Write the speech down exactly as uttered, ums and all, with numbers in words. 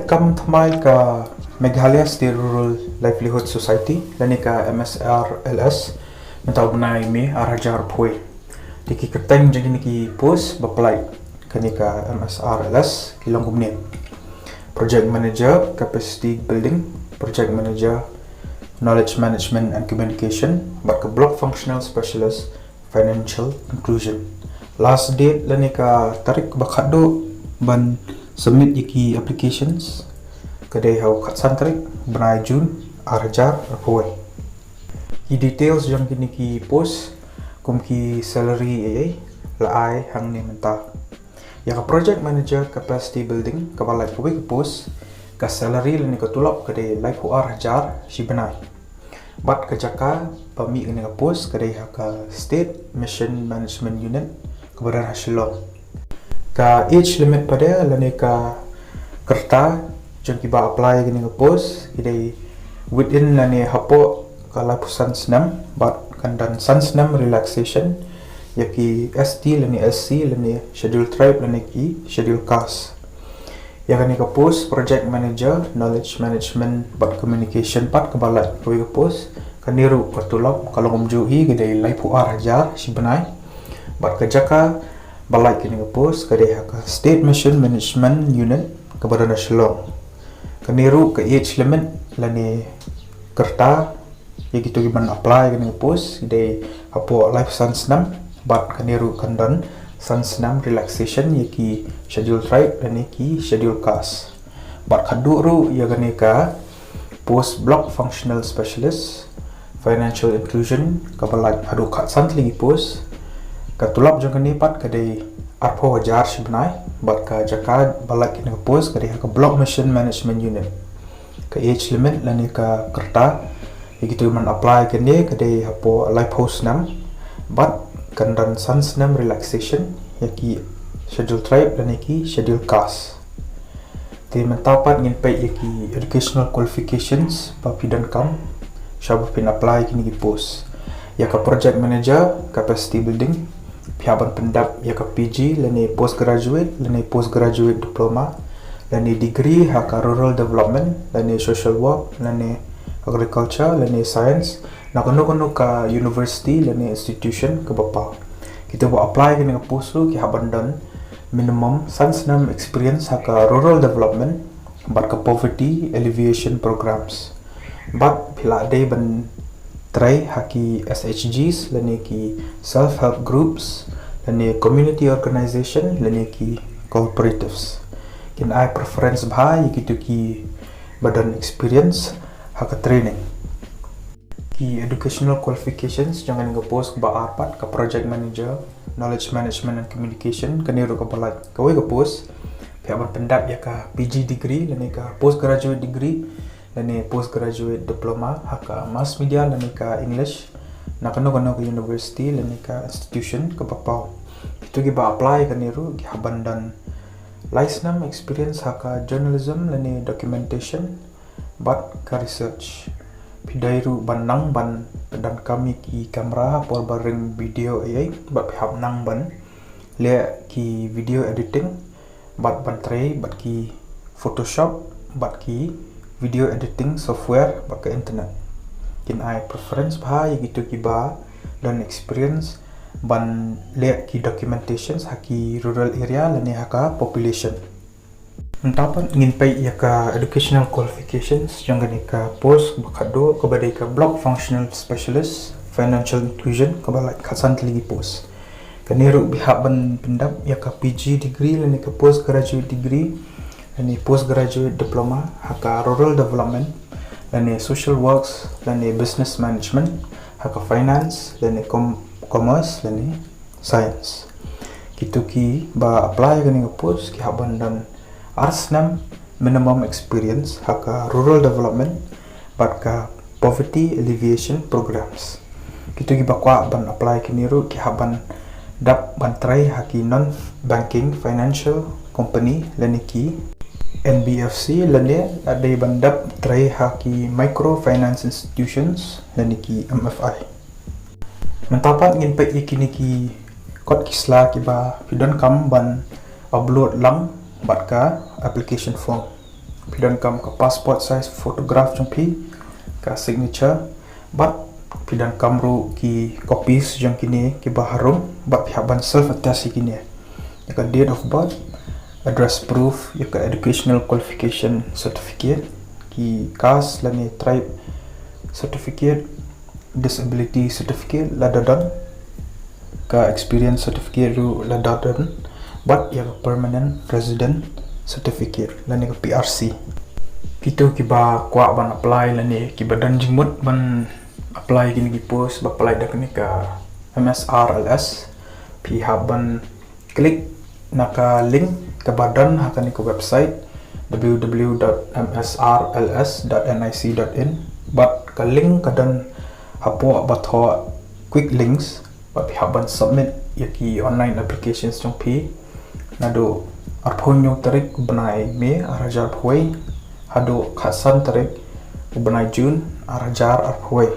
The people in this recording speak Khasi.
Kam thymmai ka Meghalaya State Rural Livelihood Society lane ka M S R L S mynta u bnai May ar hajar arphew. Te ki kyrteng jong kine ki post ba pynlait kane ka M S R L S ki long kumne: Project Manager, Capacity Building; Project Manager, Knowledge Management and Communication; bad ka Block Functional Specialist, Financial Inclusion. Last date lane ka tarik ba khatduh ban submit ïa ki applications ka dei ha u khatsan tarik bnai June ar hajar arphew. Ki details jong kine ki post kum ki salary ei ei la ai hangne mynta. Ïa ka Project Manager Capacity Building kaba lait kawei ka post, ka salary lane ka tulop ka dei laiphew ar hajar shi bnai. Bad ka jaka ba mih kane ka post ka dei ha ka State Mission Management Unit kaba don ha Shillong. Ka age limit pat de lane ka rta jong kiba apply kane ka post ki dei within lane hapoh ka laiphew san snem, bad kan don san snem relaxation ïa ki S T lane S C lane Scheduled Tribe lane ki Scheduled Caste. Ïa kane ka post Project Manager, Knowledge Management bad Communication pat kaba lait kawei ka post, kane ruh ka tulop ka long kumjuh hi, ka dei laiphew ar hajar shi bnai. Bad ka jaka ba lait kane ka post ka dei ha ka State Mission Management Unit kaba don ha Shillong. Kane ruh ka age limit lane ka rta ïa kito kiban apply kane ka post ki dei hapoh laiphew san snem, bad kane ruh kan don san snem relaxation ïa ki Scheduled Tribe lane ki Scheduled Caste. Bad khatduh ruh ïa kane ka post Block Functional Specialist, Financial Inclusion kaba lait haduh khatsan tylli ki post, ka tulop jong kane pat ka dei arphew hajar shi bnai. Bad ka jaka ba lait kane ka post ka dei ha ka Block Mission Management Unit. Ka age limit lane ka rta ïa kito kiban apply kane ka dei hapoh laiphew snem, bad kan don san snem relaxation ïa ki Scheduled Tribe lane ki Scheduled Caste. Te mynta pat ngin peit ïa ki educational qualifications ba phi donkam sha ba phin apply kine ki post. Ïa ka Project Manager Capacity Building phi hap ban pyndep ïa ka P G lane Postgraduate lane Postgraduate Diploma lane degree ha ka Rural Development lane Social Work lane Agriculture lane Science na kano kano ka university lane institution kaba paw. Kito ba apply kane ka post ruh ki hap ban don minimum san snem experience ha ka rural development bad ka poverty alleviation programs. Bad phi lah dei ban trei ha ki S H Gs lane ki self help groups lane community organization lane ki cooperatives. Kin ai preference bha ïa kito kiba don experience ha ka training. Ki educational qualifications jong kane ka post kaba ar pat, ka Project Manager, Knowledge Management and Communication, kane ruh kaba lait kawei ka post. Phi hap ban pyndep ïa ka P G degree lane ka postgraduate degree lane postgraduate diploma ha ka Mass Media lane ka English na kano kano ka university lane ka institution kaba paw. Kito kiba apply kane ruh ki hap ban don lai snem experience ha ka journalism lane documentation bad ka research. Phi dei ruh ban nang ban pyndonkam ïa ki camera ha por ba ring video ei ei, bad phi hap nang ban leh ki video editing bad ban trei bad ki Photoshop bad ki video editing software bad ka internet. Kin ai preference bha ïa kito kiba don experience ban leh ki documentations ha ki rural area lane ha ka population. Mynta pat ngin peit ïa ka educational qualifications jong kane ka post ba khatduh kaba dei ka Block Functional Specialist Financial Inclusion kaba lait khatsan tylli ki post. Kane ruh phi hap ban pyndep ïa ka P G degree lane ka postgraduate degree lane postgraduate diploma ha ka rural development lane social works lane business management ha ka finance lane com- commerce lane science. Kito kiba apply kane ka post ki hap ban don ar snem minimum experience ha ka rural development bad ka poverty alleviation programs. Kito kiba kwah ban apply kine ruh ki hap ban dap ban trei ha ki non banking financial company lane ki N B F C lane la dei ban dap trei ha ki microfinance institutions lane ki M F I. Mynta pat ngin peit ïa kine ki kot ki sla kiba phi donkam ban upload lang bad ka application form. Phi donkam ka passport size photograph jong phi, ka signature, bad phi donkam ruh ki copies jong kine kiba harum, bad phi hap ban self attest ïa kine. Ïa ka date of birth, address proof, ïa ka educational qualification certificate, ki caste lane tribe certificate, disability certificate lada don, ka experience certificate ruh lada don, bad ïa ka permanent resident certificate lane ka P R C. Kito kiba kwah ban apply lane kiba don jingmut ban apply kine ki post ba pynlait da kane ka M S R L S, phi hap ban click na ka link kaba don ha kane ka website, w w w dot m s r l s dot n i c dot in, bad ka link ka don hapoh ba thoh quick links, bad phi hap ban submit ïa ki online applications jong phi naduh arphew hynñiew tarik u bnai May ar hajar arphew wei haduh khatsan tarik u bnai June ar hajar arphew wei.